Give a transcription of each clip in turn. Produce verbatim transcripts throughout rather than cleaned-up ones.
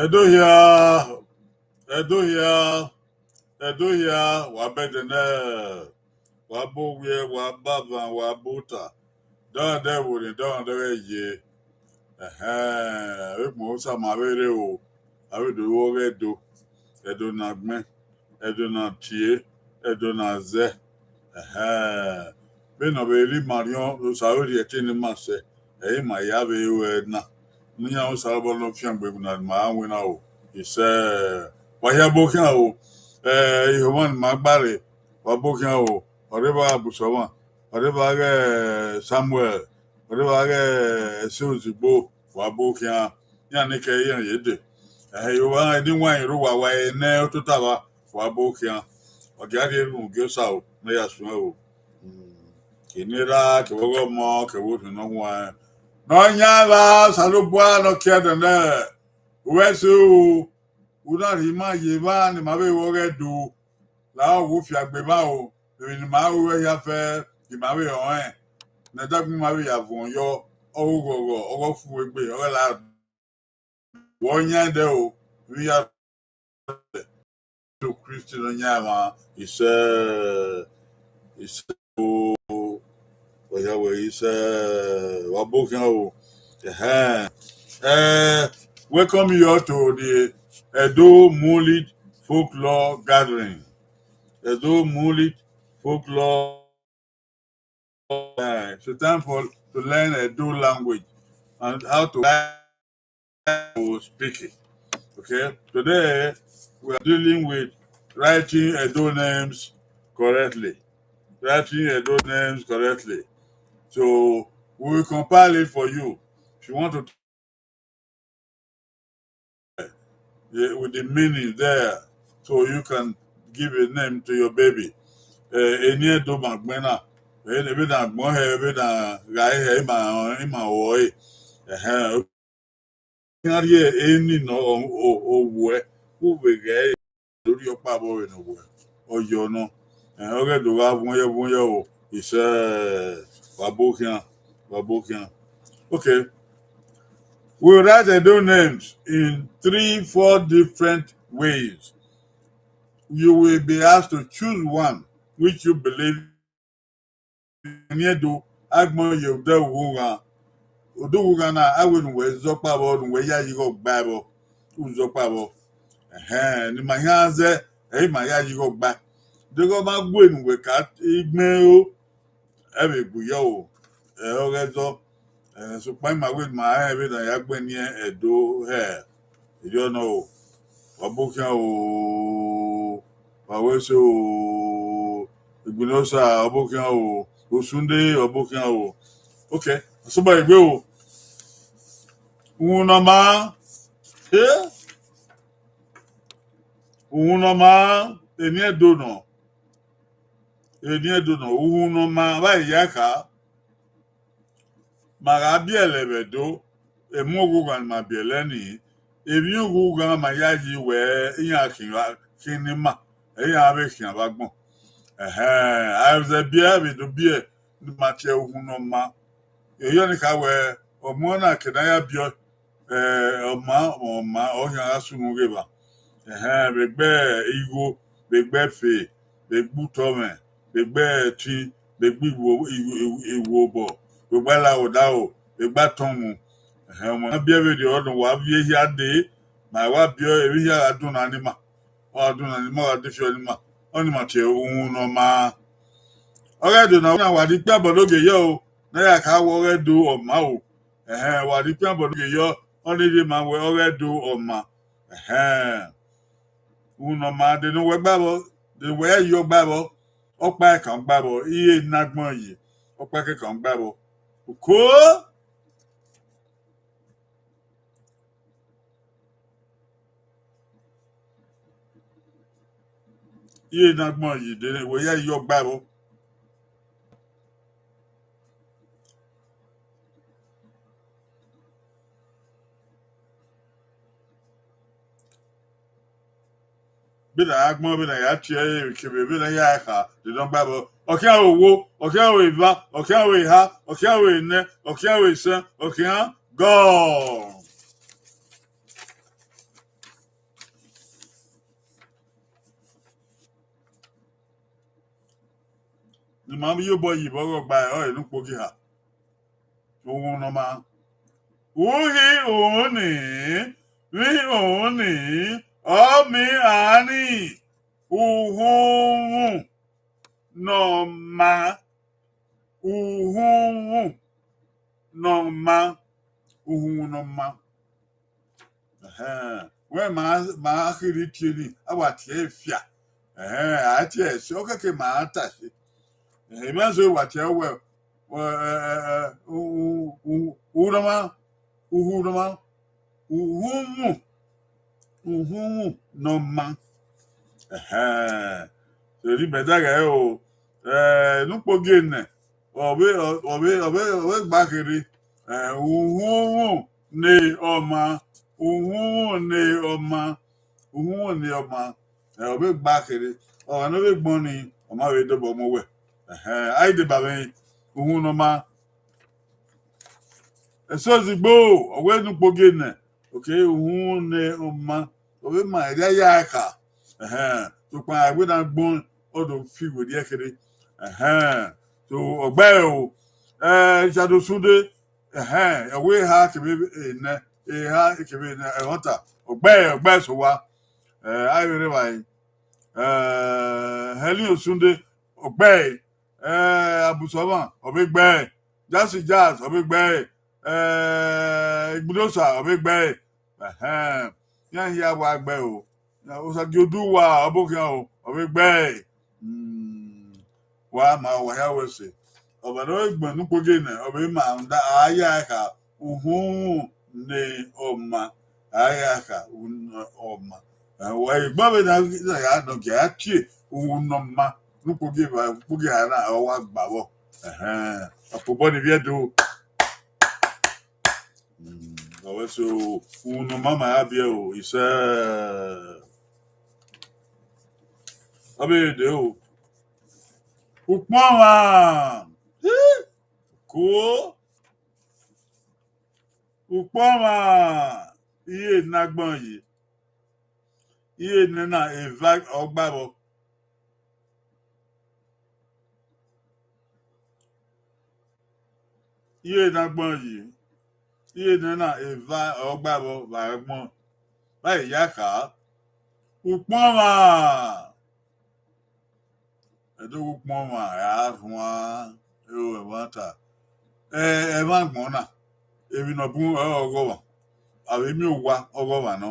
Ẹdo hia, Ẹdo hia, Ẹdo hia, wa bẹdẹ nẹ, wa bu owiẹ, wa bu avan, wa bu ota, dọmwadẹ vbonẹ, dọmwadẹ ghẹ ye. Ẹhẹn, vbe ekpọn Osa ma vbe rre o, a vbe do ru ọghe Ẹdo, Ẹdo ne a gbẹn, Ẹdo ne a tie, Ẹdo ne a zẹ. Ẹhẹn, vbene ọ vbe rre ima rhiọn, Osa vbe rhie ẹtin ne ima sẹ, ẹ i ma ya vbe ru ẹre na. Ne iran Osanobua ne ọ fiangbe na ma winna o. Isẹ, wa hia bu khian o. Eh, ihomwa ne ima gba rre, wa bu khian o. Ọ rre evba Abusọmwa, ọ rre evba ghẹ Samuel, ọ rre evba ghẹ Ẹse Ozigbo, wa bu khian. Iran ni kẹ iran ye dee. Ẹhẹn, ihomwa ni wa rẹn rre uwa, wa ẹre nẹ ototọ vba, wa bu khian. Ọ dia rhie erhunmwu gie Osa o, ne ọ ya suẹn o. Kevbe erha, kevbe ọghe ọmọ, kevbe orhiọn ne ọ huanrẹn. Ne ọ yan evba Osanobua ne ọ kie ẹdẹ nẹ, uwẹ ẹse o, u na rhie ima ye evba ne ima vbe ru ọghe Ẹdo, lahọ wo fiangbe evba o, emwi ne ima ru hia fẹ, ima vbe rẹn ọnrẹn, ne ẹdagbọn ima vbe ya vuọn yọ, ọghe oghọghọ, ọghe ọfumwegbe, ọghe la wẹ ọ yan ẹdẹ o, vbe ya Jesu Kristi ne ọ yan emwa isẹ, isẹ o, wa ya wẹ isẹ, wa bu khian o. Ẹhẹn. Eh, welcome you all to the Edo Mulid Folklore Gathering. Edo Mulid Folklore. Uh, it's a time for to learn Edo language and how to, to speak it. Okay, today we are dealing with writing Edo names correctly. Writing Edo names correctly. So we will compile it for you. If you want to yeah, with the meaning there, so you can give a name to your baby. Eh, eni Ẹdo ma gbẹn na, eh, vbene agbọn hẹ, vbene a gha hẹ, ima, ima ruẹ. Ẹhẹn, iran rhie eni ne ọ, ọ, ọ wuẹ, u vbe ghẹ ẹre, do rhie ọkpa vbọ vbene ọ wuẹ, ọ yọ nọ. Eh, ọghe Ẹdo gha vuọn yọ, vuọn yọ o, isẹ, wa bu khian, wa bu khian. Okay. We write Edo names in three, four different ways. You will be asked to choose one which you believe. Eni Ẹdo, agbọn ye odẹ ughughan. Odẹ ughughan na, a wẹ ne uwẹ zẹ ọkpa vbọ, ne uwẹ ya ye igho gba vbọ, u zẹ ọkpa vbọ. Ẹhẹn, ne ima khian zẹ, ẹ i ma ya ye igho gba. Deghẹ ọ ma gu enu wẹ ka igbẹn ro, ẹ vbe gbe yọ o, ẹ ọghe ẹzọ. Eh, sokpan ima wẹ ne ima rẹn vbene a ya gbẹn eni Ẹdo hẹ erriọ nọ o. Wa bu khian o, wa wẹ ẹse o, Igbinosa, wa bu khian o, Osunde, wa bu khian o. Okay, asọba egbe o. Uhunmwu ne ọ maa, eh? Uhunmwu ne ọ maa, eni Ẹdo nọ. Eni Ẹdo nọ, uhunmwu ne ọ maa vbe a ya kha. Ma gha biẹlẹ vbe Ẹdo, emọ ughughan ne ima biẹlẹ nii, emwi ughughan ma ya yi wẹ iran khian, khian ne ima, iran vbe khian vbe agbọn. Ẹhẹn, a zẹ biẹ, a vbe do biẹ, ne ima tie uhunmwu ne ọ maa. Erriọ ni kha wẹ, ọmọ na ke ne a ya biẹ, eh, ọ maa, ọ maa, ọ khian gha sunu ghe evba. Ẹhẹn, vbe egbe igho, vbe egbe ẹfe, vbe egbe utọmwẹ, vbe egbe ẹtin, vbe egbe iwo, iwo, iwo, iwobọ, vbe egbe alahodaro, vbe egbe atọmwu. Ẹhẹn, ọmọ na biẹ vberriọ ne uwa viọ ehia dee, ma wa biẹ emwi hia gha dun na ne ima, ọ gha dun na ne ima, ọ gha defiọ ne ima, ọnii ma tie uhunmwu ne ọ maa. Ọghe Ẹdo na, na wa rhie ikpian bọ ne ogie yọ o, ne a ya ka wẹ ọghe Ẹdo ọ maa o. Ẹhẹn, wa rhie ikpian bọ ne ogie yọ, ọnii rhie ma wẹ ọghe Ẹdo ọ maa. Ẹhẹn. Uhunmwu ne ọ maa, de ne uwẹ gba vbọ, de ne uwẹ ya yọ gba vbọ, ọkpa ẹkan gba vbọ, iye ne agbọn ye, ọkpa ẹkan gba vbọ. Uko! Iye ne agbọn ye, de ne uwẹ ya yọ gba vbọ. Vbene a ya gbọn, vbene a ya tie ẹre, kevbe vbene a ya kha, de ne ọ gba vbọ. Ọ khian ro owo, ọ khian ro eva, ọ khian ro eha, ọ khian ro enẹ, ọ khian ro esẹn, ọ khian gọọ. Ne ima vbe iyobọ yi vbe ọghe ọgba ẹre ọre ne ukpogiha. Uhunmwu ne ọ maan. Uhi uhunmwu ni, vbe uhunmwu ni, ọ miẹn iran ni, uhunmwu ne ọ maan. Uhunmwu ne ọ maan. Uhunmwu ne ọ maan. Ẹhẹn, wẹ ma, ma khirhi tie ni, a wa tie ẹre fia. Ẹhẹn, a tie ẹre ẹse, ọ kẹkẹ ma ta ẹse. Ẹhẹn, imẹ zẹ wa tie ẹre wẹ, wẹ, ẹ, ẹ, ẹ, u, u, u, u nọ ma, uhu nọ ma, uhunmwu, uhunmwu ne ọ maan. Ẹhẹn, so, erriọ mẹ zẹghẹ o, ẹ, ne ukpogienẹ, ọ vbe, ọ vbe, ọ vbe, ọ vbe gba kherhe, ẹ, uhunmwu ne ọ maan, uhunmwu ne ọ maan, uhunmwu ne ọ maan, ẹ, ọ vbe gba kherhe, ọmwa ne ọ vbe gbọn nii, ọ ma vbe dobọ mu wẹ. Ẹhẹn, a i deba mwẹ uhunmwu ne ọ maan. Ẹse ozigbo, ọ wẹ ne ukpogienẹ, okay, uhunmwu ne ọ maan, ọ vbe ma erriọ ya ẹre kha. Ẹhẹn, sokpan a wẹ ne agbọn, ọ do fi werriẹ kherhe. Ẹhẹn, so, ọ gbe ẹre o, ẹ, Richard Osunde, ẹhẹn, ọ wẹ eha kevbe enẹ, eha kevbe enẹ, ẹmwata, ọ gbe ẹre, ọ gbe ẹre sẹ owa, ẹ, a i vbe rre evbare, ẹ, Helen Osunde, ọ gbe ẹre, ẹ, Abusọmwa, ọ vbe gbe ẹre, Jasi Jazz, ọ vbe gbe ẹre, ẹ, Igbudosa, ọ vbe gbe ẹre, ẹhẹn, iran hia wa gbe ẹre o. Osagiodua, ọ bọ khian o, ọ vbe gbe ẹre. Mm, wa ma, wa hia wẹ ẹse. Ọmwa ne ọ vbe gbọn ne ukpogienẹ, ọ vbe ma rhunmwuda, a ya ẹre kha, uhunmwu ne ọ maan, a ya ẹre kha, uhunmwu ne ọ maan. Ẹ, wa egbe vbe na, na ya nọ, gie a tie uhunmwu ne ọ maan, ne ukpogieva, ukpogieva na, ọ wa gba vbọ. Ẹhẹn, ọ fobọ ne ivbi Ẹdo. Mm, ọ wẹ so, uhunmwu ne ọ maan ma ya biẹ o, isẹ. Ọ vbe dee o. Ukpọn ọmwa. Hi! Kuo. Ukpọn ọmwa. Iye ne agbọn yi. Iye nẹ na eva ọgba vbọ. Iye ne agbọn yi, iye nẹ na eva ọgba vbọ vbe agbọn. Vbe a ya kha, ukpọn ọmwa. Ẹdoghe ukpọn ọmwa, ẹ a rhuan, ẹ o, ẹmwata. Ẹ, ẹmwẹ agbọn na, emwi ne ọ bun ọre ọghọmwa. A vbe miẹn owa, ọghọmwa nọ.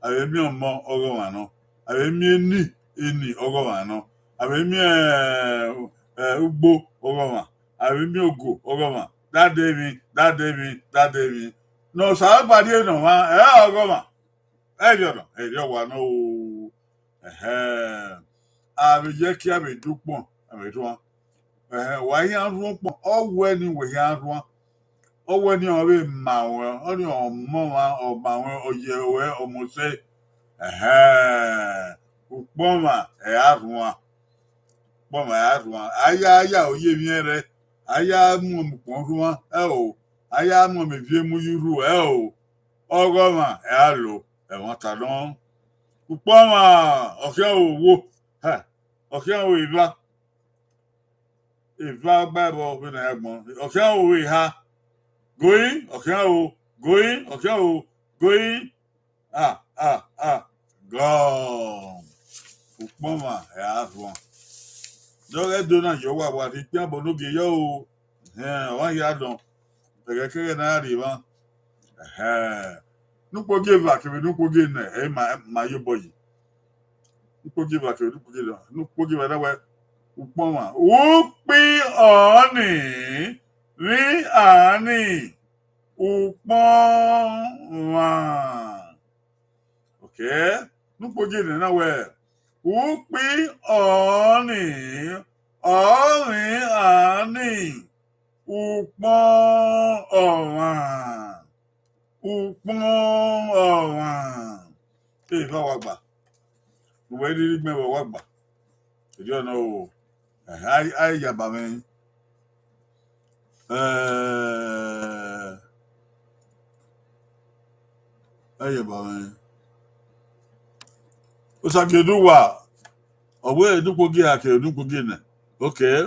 A vbe miẹn ọmọ, ọghọmwa nọ. A vbe miẹn eni, eni, ọghọmwa nọ. A vbe miẹn, ẹ, ugbo, ọghọmwa. A vbe miẹn ogo, ọghọmwa. Dade emwi, dade emwi, dade emwi. Ne Osanobua rhie ne ọmwa, ẹ, ọghọmwa. Ẹrriọ nọ, ẹrriọ wa nọ o. Ẹhẹn. A vbe ye ẹki, a vbe de ukpọn, a vbe rhuan. Ẹhẹn, wa khian rhuan ukpọn, ọ wẹ ne wẹ khian rhuan. Ọ wẹ ne ọ vbe ma ruẹn, ọ ni ọmọ ọmwa, ọ ma ruẹn, ọ ye ruẹ, ọ mose. Ẹhẹn, ukpọn ọmwa, ẹ a rhuan. Ukpọn ọmwa, ẹ a rhuan. A ya, a ya oye emwi ẹnrẹn, a ya mu ukpọn rhuan, ẹ o. A ya mu ivie mu ye urhu, ẹ o. Ọghọmwa, ẹ a lo, ẹmwata nọ. Ukpọn ọmwa, ọ khian ro owo, hẹ, ọ khian ro eva. Eva gba ẹvbo vbene a ya gbọn. Ọ khian ro eha. Going, ọ khian ro going, ọ khian ro going. Ah, ah, ah. Gone. Ukpọn ọmwa, ẹ a rhuan. Dọghẹ do na ye uwa, wa rhie ikpian bọ ne ogie yọ o. Ẹhẹn, ọmwa hia dọn. Ẹghẹ kẹghẹ ne a ya rhie emwa. Ẹhẹn. Ne ukpogieva kevbe ne ukpogienẹ, ẹ i ma, ma ye obọ yi. Ne ukpogieva kevbe ne ukpogienẹ, ne ukpogieva na wẹ ukpọn ọmwa. Ukpi ọnii vbe ani ukpọn ọmwa. Okay. Ne ukpogienẹ na wẹ, ukpi ọnii, ọ vbe ani ukpọn ọmwa. Ukpọn ọmwa. Eva wa gba. Uwẹ rhirhi gbẹn vbe wa gba. Erriọ nọ o. Ẹhẹn, a, a i ya ba mwẹ. Eh, a i ya ba mwẹ. Osagiodua, ọ wẹ ne ukpogieva kevbe ne ukpogienẹ. Okay.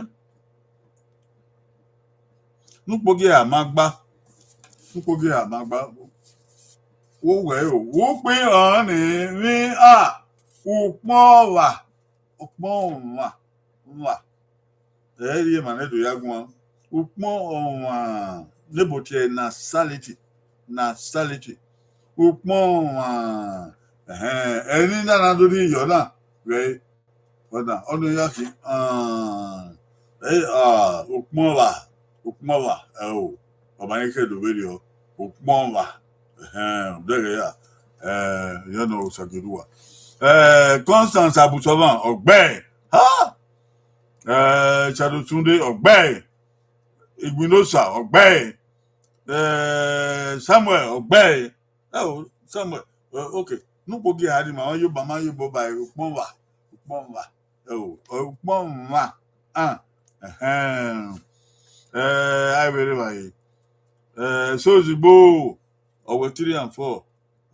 Ne ukpogiẹ a ma gba, ne ukpogiẹ a ma gba. Wo wẹ o, wo kpe ọnrẹn ni vbe a, ukpọn ọvba, ukpọn ọmwa, ọmwa. Ẹ i rhie emwa ne do ya guan. Ukpọn ọmwa, ne ebo tie nasaliti, nasaliti. Ukpọn ọmwa, ẹhẹn, ẹni na na do rhie yọ na, vbe ọna, ọnii ya khin, ah, eh, ah, ukpọn ọvba, ukpọn ọvba, ẹ o, ọ ma rẹn ke do vberriọ, ukpọn ọvba, ẹhẹn, ọ dẹghe ya, eh, yọ nọ Osagiodua. Eh, Constance Abusọmwa, ọ gbe, ha! Eh, Shadow Tunde, ọ gbe, Igbinosa, ọ gbe, eh, Samuel, ọ gbe, ẹ o, Samuel, eh, okay, ne ukpogiẹ a ni ma, ma yo ba, ma yo ba, ukpọn ọvba, ukpọn ọvba, ẹ o, ukpọn ọvba, ah, ẹhẹn, eh, a i vbe rre evbare, eh, so ozigbo, ọ wẹ three and four,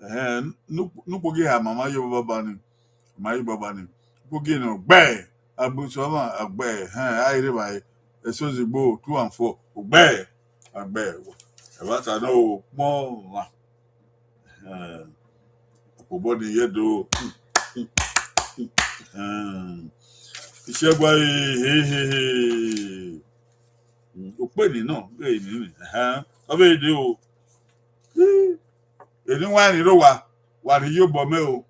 ẹhẹn, ne ukpogiẹ a ma, ma yo ba ba ni, ma yo ba ba ni, ukpogiẹ ne ọ gbe, Abusọmwa, ọ gbe, ẹhẹn, a i rre evbare, eso ozigbo two and four, ọ gbe, ọ gbe, ẹvbo ta nọ, ukpọn ọvba. Eh, ọkpobọ ni ye do. Eh, isiẹgua he, he, he, he. Okpeni nọ, vbe eni ni, ẹhẹn, ọ vbe de o. Eni wa ni rre owa, wa rhie iyobọ mẹ o.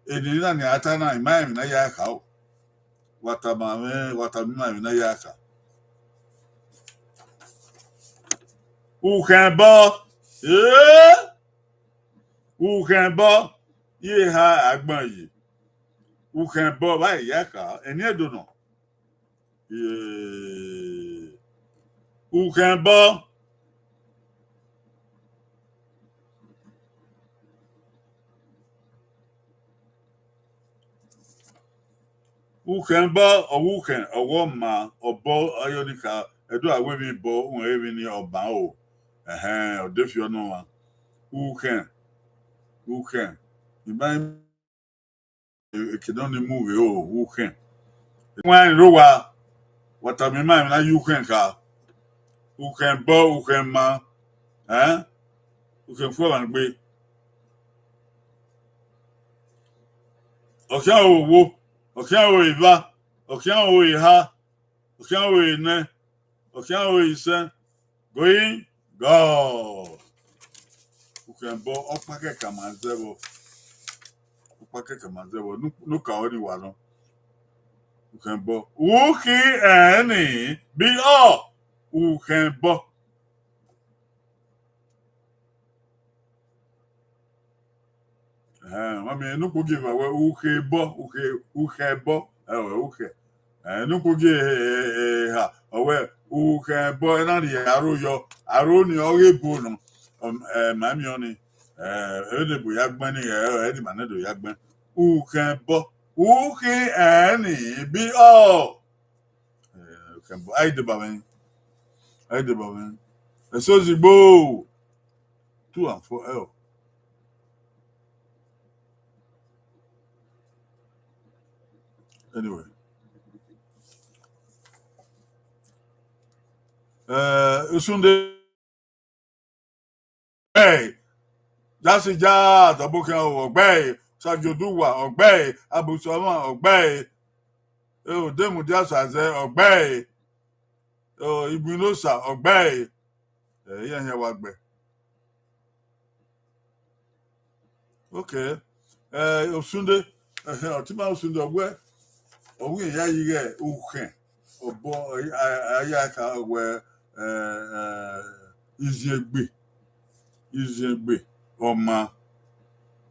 Eni na ni a ta na, I ma rẹn emwi ne a ya kha o. Wa tama mwẹ, wa tama ima emwi ne a ya kha. Ukhẹnbọ, eh? Ukhẹnbọ, iye eha agbọn yi. Ukhẹnbọ vbe a ya kha, eni Ẹdo nọ. Eh, ukhẹnbọ. Ukhẹnbọ, ọ vbe ukhẹn, ọ vbe ọma, ọbọ, ayọ ni kha, Ẹdo a wẹ emwi bọ, uwẹ emwi ni ọba o. Ẹhẹn, ọ defiọ nọ ọmwa. Ukhẹn, ukhẹn, I ma eke nọ ni mu vbe o, ukhẹn. Wa rre owa, wa tama ima emwi ne a ya ukhẹn kha. Ukhẹnbọ, ukhẹnma, eh? Ukhẹn fu ọmwa gbe. Ọ khian ro owo, ọ khian ro evba, ọ khian ro eha, ọ khian ro enẹ, ọ khian ro isẹn, going God. Ukhẹnbọ, ọkpa kẹkan ma zẹ vbọ. Ọkpa kẹkan ma zẹ vbọ. Nu, nu ka ọnii wa nọ. Ukhẹnbọ. Ukhi ẹnrẹn ni bi ọ. Ukhẹnbọ. Ẹhẹn, ma miẹn ne ukpogiẹ eva wẹ ukhẹbọ, ukhe, ukhẹbọ, ẹ wẹ ukhẹ. Ẹ, ne ukpogiẹ eha, ọ wẹ ukhẹbọ, ẹ na rhie aro yọ, aro ni ọ ghe ebo nọ, ọ, ẹ, ma miẹn ọnii, ẹ, ẹ ne ebo ya gbẹn ni, ẹ, ẹ ne ima ne do ya gbẹn. Ukhẹbọ, ukhi ẹnrẹn ni bi ọ. Eh, ukhẹbọ, a i deba mwẹ. A i deba mwẹ. Eso ozigbo. Two and four L. Anyway. Eh, Osunde. Hey, Jasi Jazz, Ọbokhian o, ọ gbe ẹre. Sajoduwa, ọ gbe ẹre. Abusọmwa, ọ gbe ẹre. Eh, Odemudia Sazẹ, ọ gbe ẹre. Eh, Igbinosa, ọ gbe ẹre. Eh, iran hia wa gbe. Okay. Eh, Osunde, eh, ọtẹn ima Osunde, ọ wẹ, ọ wẹ iran ya yi ighẹ ukhẹn, ọbọ, a, a ya ka wẹ, eh, eh, iziengbe, iziengbe, ọma,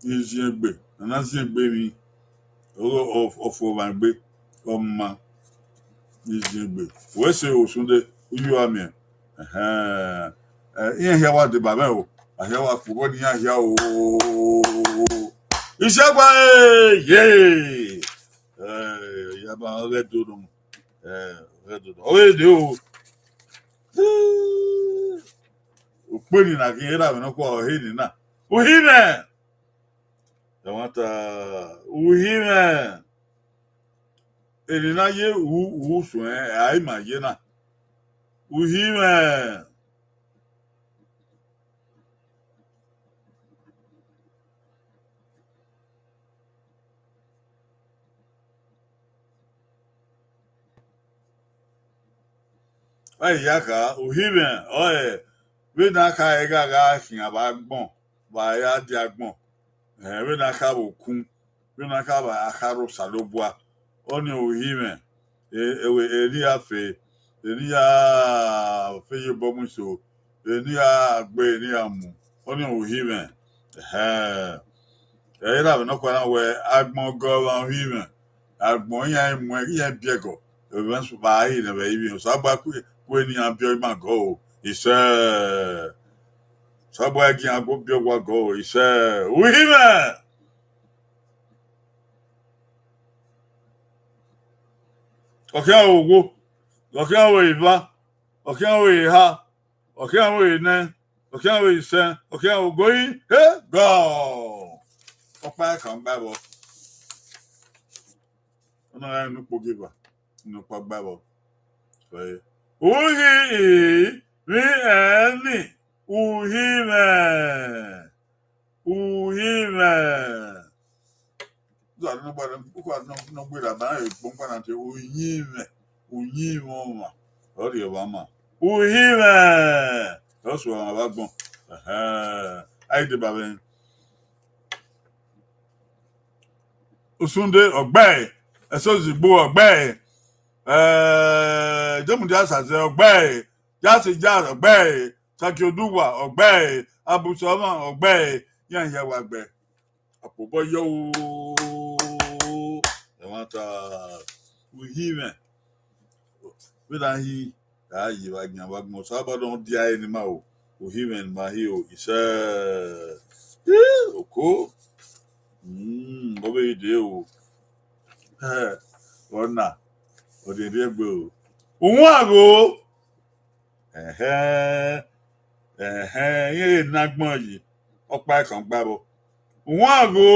iziengbe, nana ziengbe emwi, ọ, ọ, ọfumwegbe, ọma, iziengbe. Wẹ sẹ Osunde, uyi uwa miẹn. Ẹhẹn. Eh, iran hia wa deba mwẹ o. A hia wa kpobọ ne iran hia o. Isegua, eh, ye. Eh, ya ba ọ ghẹ do nọ. Eh, ọ ghẹ do nọ. Ọ vbe de o. Ukpeni na ghi ra vbe nọkhua, ọ he ni na. Uhi mwẹ. Ẹmwata, uhi mwẹ. Eni na ye u, u suẹn, a i ma ye na. Uhi mwẹ. Vbe a ya kha, uhi mwẹ ọre vbene a kha ẹre gha gha khian vbe agbọn, vbe a ya die agbọn, vbene a kha vbe okun, vbene a kha vbe akha rre Osanobua, ọnii uhi mwẹ, eni ya fe, eni ya fe ye obọ mu iso, eni ya gbe, eni ya mu, ọnii uhi mwẹ. Ẹhẹn. Ẹ i ra vbe nọkhua na wẹẹ, agbọn ọgọ ọmwa uhi mwẹ, agbọn iran mu, iran biẹgọ, vbe a re ne vbe ivbi, Osanobua ku eni iran biẹ ima gọ o, isẹ. Osanobua gie iran biẹ owa gọ o, isẹ. Uhi mwẹ. Ọ khian ro owo, ọ khian ro eva, ọ khian ro eha, ọ khian ro enẹ, ọ khian ro isẹ, ọ khian ro goi, he gọ. Ọkpa kan gba ẹvbo. Ọ na gha ru ukpogieva, ne ọkpa gba ẹvbo. Uhi i vbe ẹn ni, uhi mwẹ. Uhi mwẹ. Nọ gberra ba rẹn gbọn gba na te, uyi mwẹ, uyi mwẹ ọmwa, ọ rhie ọmwa ma. Uhi mwẹ, ọ suẹn ọmwa vbe agbọn. Ẹhẹn, a i deba vbe ẹn. Usunde, ọ gbe ẹre. Ẹsozigbo, ọ gbe ẹre. Eh, Jomudia Sazẹ, ọ gbe ẹre. Jasi Jazz, ọ gbe ẹre. Saki Oduwa, ọ gbe ẹre. Abusu Ọmwa, ọ gbe ẹre. Iran hia wa gbe. Akpobọ yọ o, ẹmwata, uhi mwẹ. Vbene a hi, a ye vbe agbọn, vbe agbọn, Osanobua ne ọ dia ẹre ne ima ro, uhi mwẹ ne ima hi o, isẹ. Ii, oko. Mm, ọ vbe dee o. Ẹ, ọna, ọ rhiẹnrhiẹn egbe o. Uwan gho. Ẹhẹn, ẹhẹn, irẹn na agbọn yi, ọkpa ẹkan gba vbọ. Uwan gho.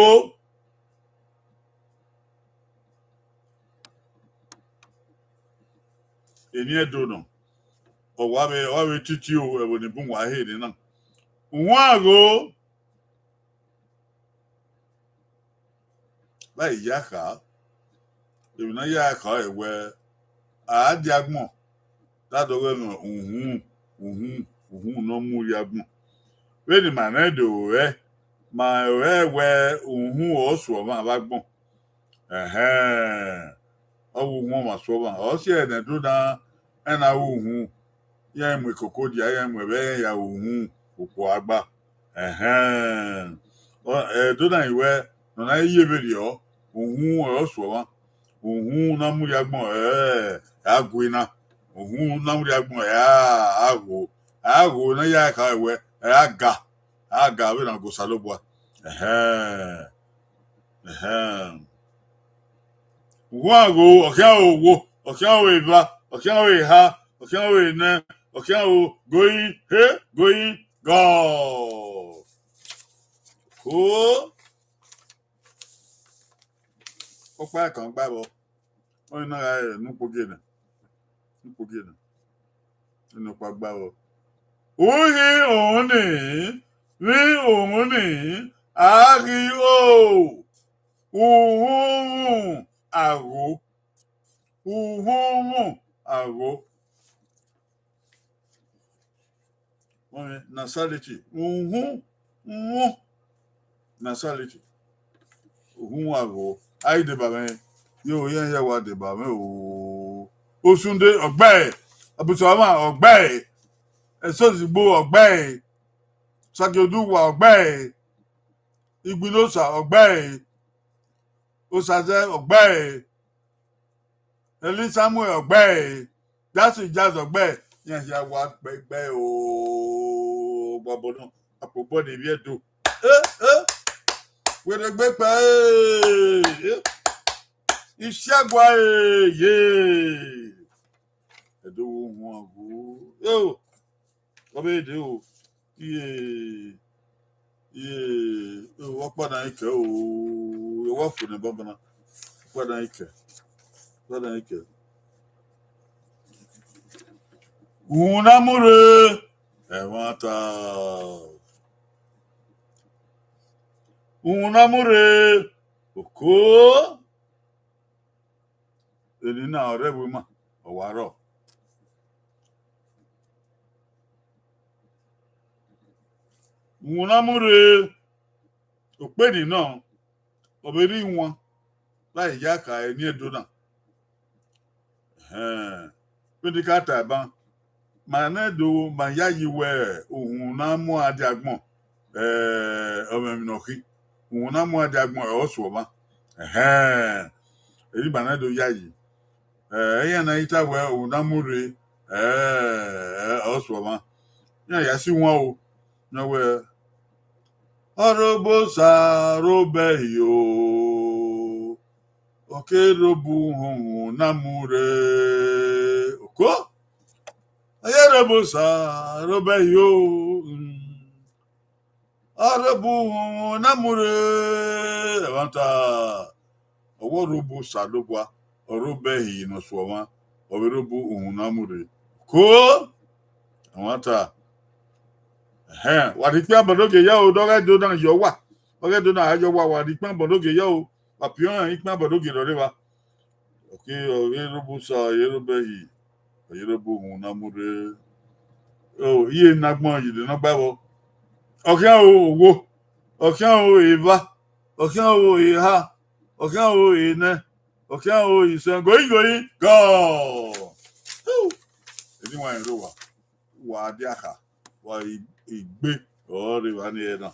Eni Ẹdo nọ, ọ wa vbe, ọ wa vbe titi o, ẹvbo ni bun wa he nena. Uwan gho. Vbe a ya kha, emwi ne a ya kha ọre wẹẹ, a dia agbọn, da dọghe mwẹ uhunmwu, uhunmwu, uhunmwu ne ọ mu rrie agbọn. Vbene ima rẹn do ruẹ, ma ruẹ wẹẹ uhunmwu ọre ọ suẹ ọmwa vbe agbọn. Ẹhẹn, ọ vbe uhunmwu ọmwa suẹ ọmwa, ọ si ẹre ne Ẹdo na, ẹn na ru uhunmwu, iran mu ekoko dia, iran mu ẹvbo, iran ya ru uhunmwu, okhuo a gba. Ẹhẹn, Ẹdo na rin wẹẹ, ne ọ na ye vberriọ, uhunmwu ọre ọ suẹ ọmwa, uhunmwu ne a mu rrie agbọn, ẹ, a gu ena, uhunmwu ne a mu rrie agbọn, ẹ, a gho, a gho ne a ya kha wẹẹ, ẹ, a ga, a ga vbene a ga Osanobua. Ẹhẹn, ẹhẹn. Uwan gho, ọ khian ro owo, ọ khian ro eva, ọ khian ro eha, ọ khian ro enẹ, ọ khian ro goi, he, goi, gọ. Ko. Ọkpa ẹkan gba vbọ. Ọni na gha re ne ukpogiẹ nẹ. Ne ukpogiẹ nẹ. Nene ọkpa gba vbọ. Uhi uhunmwu ni, vbe uhunmwu ni, a ghi ro. Uhunmwu agho. Uhunmwu agho. Nasaliti, uhunmwu, nasaliti. Uhunmwu agho. A i deba mwẹ, yo, iran hia wa deba mwẹ o. Osunde, ọ gbe ẹre. Abusuama, ọ gbe ẹre. Ẹsozigbo, ọ gbe ẹre. Sagioduwa, ọ gbe ẹre. Igbinosa, ọ gbe ẹre. Osazẹ, ọ gbe ẹre. Eli Samuel, ọ gbe ẹre. Jackson Jazz, ọ gbe ẹre. Iran hia wa gbe ẹre o. Gbabọ nọ, akpobọ ne ivbi Ẹdo. Eh, eh. Wẹrẹ gbe kpẹ, eh, eh. Isiagua, eh, ye. Ẹdo wo huan gho. Yo. Ọ vbe dee o. Iye, iye, ọkpa na i kẹ o. Ẹ wa fo nẹ banbanna. Ọkpa na i kẹ. Ọkpa na i kẹ. Uhunmwu na mu rre, ẹmwata. Uhunmwu na mu rre, oko. Eni na ọre ẹvbo ima, ọ wa rrọọ. Uhunmwu na mu rre, okpeni nọ, ọ vbe rre iwan, vbe a ya kha eni Ẹdo na. Ẹhẹn, vbene I ka ta ban, ma nẹ do, ma yayi wẹ uhunmwu na mu a dia agbọn, eh, ọmwẹ emwi ne ọ khin, uhunmwu na mu a dia agbọn, ọ suọ mwa. Ẹhẹn, eri ma nẹ do yayi. Eh, iran na i ta wẹ, uhunmwu na mu rre, eh, ọ suọ mwa. Iran ya si wan o, iran wẹ, Ọrhobosa robẹhi o, ọ ke rre obọ uhunmwu na mu rre. Oko, ọ ye Ọrhobosa robẹhi o, mm, ọ rre obọ uhunmwu na mu rre. Ẹmwata, ọ wẹ Ọrhobosa Osanobua, ọ robẹhi ne ọ suọ mwa, ọ vbe rre obọ uhunmwu na mu rre. Oko, ẹmwata. Ẹhẹn, wa rhie ikpian bọdọ gie ya o, dọghe do na yọ wa, ọghe do na gha yọ wa, wa rhie ikpian bọdọ gie ya o, wa piọn ikpian bọdọ gie rre evba. Ọ ke, ọ ye Ọrhobosa, ọ ye robẹhi, ọ ye rre obọ uhunmwu na mu rre. O, iye ne agbọn yi de ne ọ gba vbọ. Ọ khian o, owo, ọ khian o, eva, ọ khian o, eha, ọ khian o, enẹ, ọ khian o, isẹn, goi goi gọ. Eni wan rre owa, wa dia kha, wa i, igbe ọre evba ni ẹre na.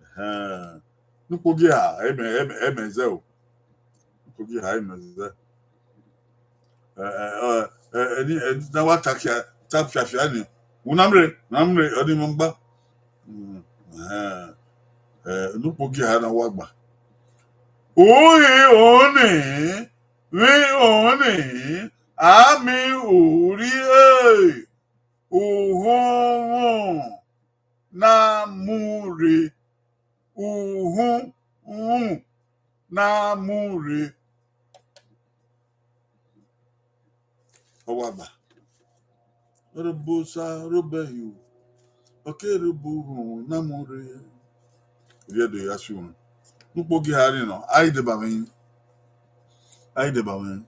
Ẹhẹn. Ne ukpogiẹ ha, ẹmẹ, ẹmẹ, ẹmẹ zẹ o. Ne ukpogiẹ ha, ẹmẹ zẹ. Ẹ, ẹ, ẹ, ẹ, ẹni, ẹni na wa ta kia, ta fiafia ni, una mre, una mre, ọni mọ gba. Mm, ẹhẹn. Ẹ, ne ukpogiẹ ha na wa gba. Uhi oni, vbe oni, a miẹn urhi e, uhunmwu na mu rre, uhunmwu na mu rre. Ọ wa gba. Ọrhobosa robẹhi o, ọ ke rre obọ uhunmwu na mu rre. Ivbi Ẹdo ya si unu. Ne ukpogiẹ ha ni nọ, a i deba mwẹ. A i deba mwẹ.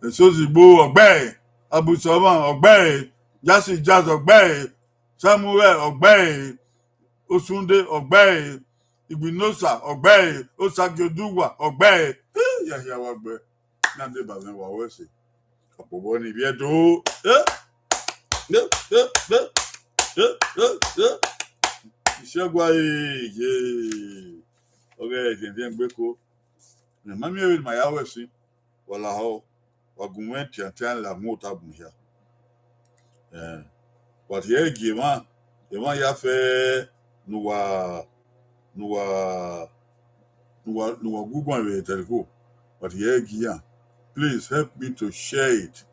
Eso Ozigbo, ọ gbe ẹre. Abu Sọmọ, ọ gbe ẹre. Jasi Jazz, ọ gbe ẹre. Samuel, ọ gbe ẹre. Osunde, ọ gbe ẹre. Igbinosa, ọ gbe ẹre. Osagie Oduwa, ọ gbe ẹre. Hii, ya hia wa gbe. Na deba mwẹ, wa ru ẹse. Ọkpobọ ni Ivbi Ẹdo. Eh? Eh, eh, eh. Eh, eh, eh. Isẹgua, eh, ye. Ọghe ẹdẹndẹn gbe ko. Mẹ ma miẹn vbene ima ya ru ẹse. Wa lahọ, wa gu mwẹ tiantian la mu ota bun hia. Eh, wa rhie gie emwa, emwa ya fẹ ne uwa, ne uwa, ne uwa, ne uwa gu guan vbe telefon, wa rhie gie iran. Please help me to share it.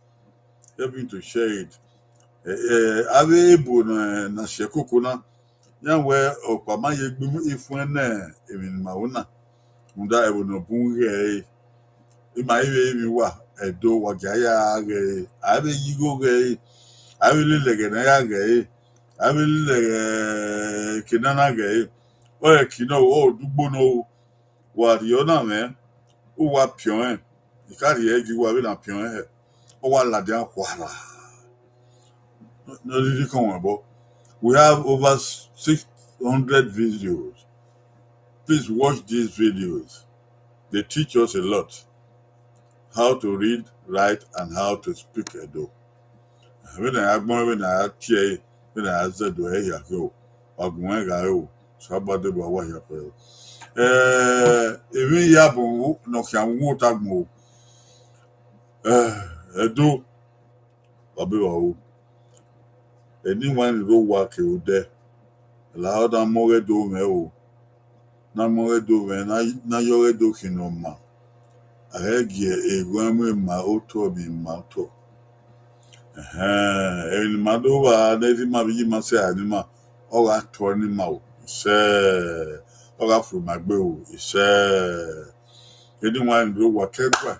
Help me to share it. Eh, eh, avbe ebo ne, ne a si ẹkoko na, iran wẹ ọkpa ma ye gbe ifuẹn ne emwi ne ima ru na, rhunmwuda ẹvbo ne ọ bun ghẹ ẹre. Ima i vbe emwi uwa Ẹdo, wa gia ya ghẹ ẹre, a i vbe ye igho ghẹ ẹre, a i vbe lele ẹghẹ ne a ya ghẹ ẹre, a i vbe lele ẹghẹ eke ne a na ghẹ ẹre. Ọ rẹn eki nọ o, ọ dugbo nọ o, wa rhie ọna mwẹ, uwa piọn rẹn, I ka rhie ẹre gie uwa vbene a piọn rẹn hẹ, ọ wa ladian khuarha. Ne ọ rhirhi khọn mwẹ obọ. We have over six hundred videos. Please watch these videos. They teach us a lot. How to read, write, and how to speak Edo. Vbene a ya gbẹn, vbene a ya tie ẹre, vbene a ya zẹ Ẹdo ẹre hia khin o, wa gu mwẹ gha re o, Osanobua deba uwa hia fẹẹrẹ. Eh, emwi iyabọ ne ọ khian wu ota gbọn o. Eh, Ẹdo, wa be vba ru. Eni wan ni rre owa ke odẹ, lahọ na mu ọghe Ẹdo mwẹ o, na mu ọghe Ẹdo mwẹ, na, na ye ọghe Ẹdo khin ne ọ ma. A ghẹ gie eghuẹn mu ima otọ, mu ima otọ. Ẹhẹn, emwi ne ima do vba ne erha ima vbe iye ima sẹ eha ne ima, ọ gha tọ ne ima o, isẹ, ọ gha fu ima gbe o, isẹ. Eni wan ni rre owa ke ẹguae,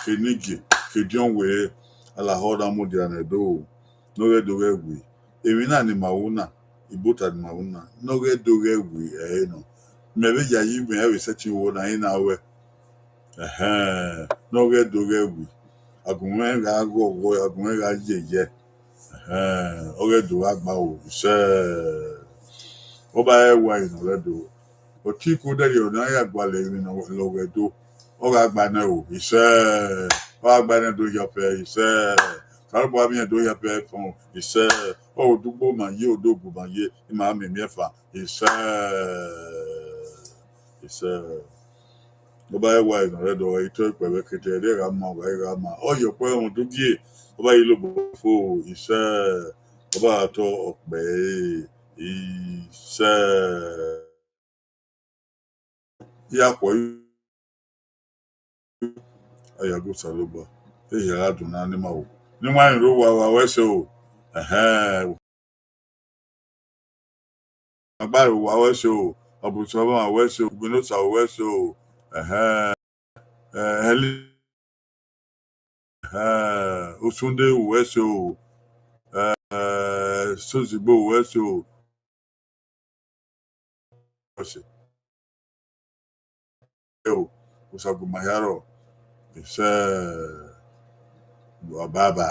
ke enigie, ke ediọn were, lahọ na mudia ne Ẹdo, ne ọghe Ẹdo ghẹ wi. Emwi na ne ima ru na, ibota ne ima ru na, ne ọghe Ẹdo ghẹ wi ẹre nọ. Mẹ vbe yayi mwẹ vbe sẹtin vbo na, I na ruẹ. Ẹhẹn, ne ọghe Ẹdo ghẹ wi. A gu mwẹ gha ghọghọ, a gu mwẹ gha yẹyẹ. Ẹhẹn, ọghe Ẹdo gha gba o, isẹ. Ọba ẹwae nọ rre Ẹdo. Ọtẹn Iko dẹrriọ ne a ya gualọ emwi ne ọ lọghọ Ẹdo. Ọ gha gba nẹ o, isẹ. Ọ gha gba nẹ do hia fẹ, isẹ. Osanobua miẹn do hia fẹ fọn, isẹ. Ọ odugbo ma ye, odogu ma ye, ima miẹn miẹn fan, isẹ. Isẹ. Ọba ẹwae nọ rre Ẹdo, ọ i tọ ikpẹvbẹ kete, ẹre gha ma, ọ gha ma. Ọ ye ọkpẹ rhunmwuda ugie, ọba i lobọ fo, isẹ. Ọba gha tọ ọkpẹ ẹre, isẹ. Ya khuọ, a ya gu Osanobua, ehia gha dun na ne ima ru. Ne ima rẹn rre owa, wa wẹ ẹse o. Ẹhẹn. Agbaro, wa wẹ ẹse o. Ọbusọmọ, wa wẹ ẹse o. Ugbenosa, wa wẹ ẹse o. Ẹhẹn. Eh, Ẹli-, eh, Osunde, wa wẹ ẹse o. Eh, Sozigbo, wa wẹ ẹse o. Ẹse. O, Osagunmahia rrọọ. Isẹ. Baba.